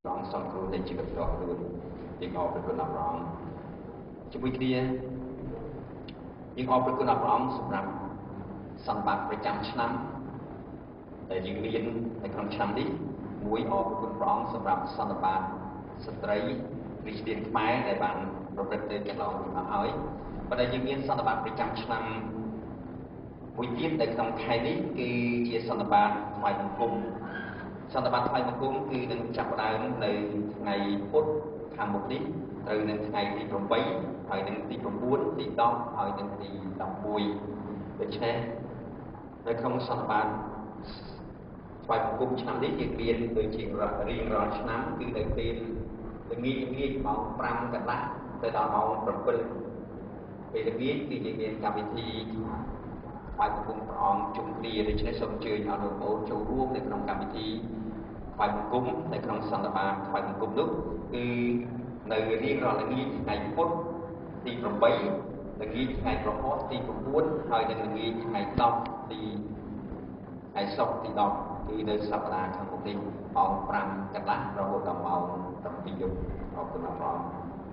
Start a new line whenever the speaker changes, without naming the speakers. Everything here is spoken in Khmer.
ព្រះអង្គសង្គ្រោះនៃជីវិតរបស់ខ្លួន។ យើងអរព្រះគុណដល់ព្រះអង្គជាមួយគ្នា យើងអរព្រះគុណដល់ព្រះអង្គសម្រាប់សន្និបាតប្រចាំឆ្នាំដែលយើងមាននៅក្នុងឆ្នាំនេះ។ មួយ អរព្រះគុណព្រះអង្គសម្រាប់សន្និបាតស្ត្រីគ្រីស្ទានខ្មែរដែលបានប្រព្រឹត្តទៅកន្លងមកហើយ ប៉ុន្តែយើងមានសន្និបាតប្រចាំឆ្នាំមួយទៀតនៅក្នុងខែនេះ គឺជាសន្និបាតថ្វាយបង្គំ។ សន្និបាតថ្វាយបង្គំគឺនឹងចាប់ផ្ដើមនៅថ្ងៃពុធខាងមុខនេះ ត្រូវនឹងថ្ងៃទី8 ហើយនឹងទី9 ទី10 ហើយនឹងទី11។ ដូច្នេះនៅក្នុងសន្និបាតថ្វាយបង្គំឆ្នាំនេះ យើងមានដូចជារៀងរាល់ឆ្នាំ គឺនៅពេលល្ងាចល្ងាចម៉ោង5កន្លះទៅដល់ម៉ោង7ពេលល្ងាច គឺយើងមានកម្មវិធីថ្វាយបង្គំព្រះអង្គជុំគ្នា។ ដូច្នេះសូមអញ្ជើញអស់លោកប្អូនចូលរួមនៅក្នុងកម្មវិធីថ្វាយបង្គំ នៅក្នុងសន្និបាតថ្វាយបង្គំនោះ គឺនៅរៀងរាល់ល្ងាចថ្ងៃពុធទី8 ល្ងាចថ្ងៃប្រហោះទី9 ហើយនិងល្ងាចថ្ងៃ10 ទីថ្ងៃសុក្រទី10 គឺនៅសប្តាហ៍ខាងមុខនេះ ម៉ោង5កន្លះរហូតដល់ម៉ោង7យប់។ អរគុណដល់ព្រះអង្គ។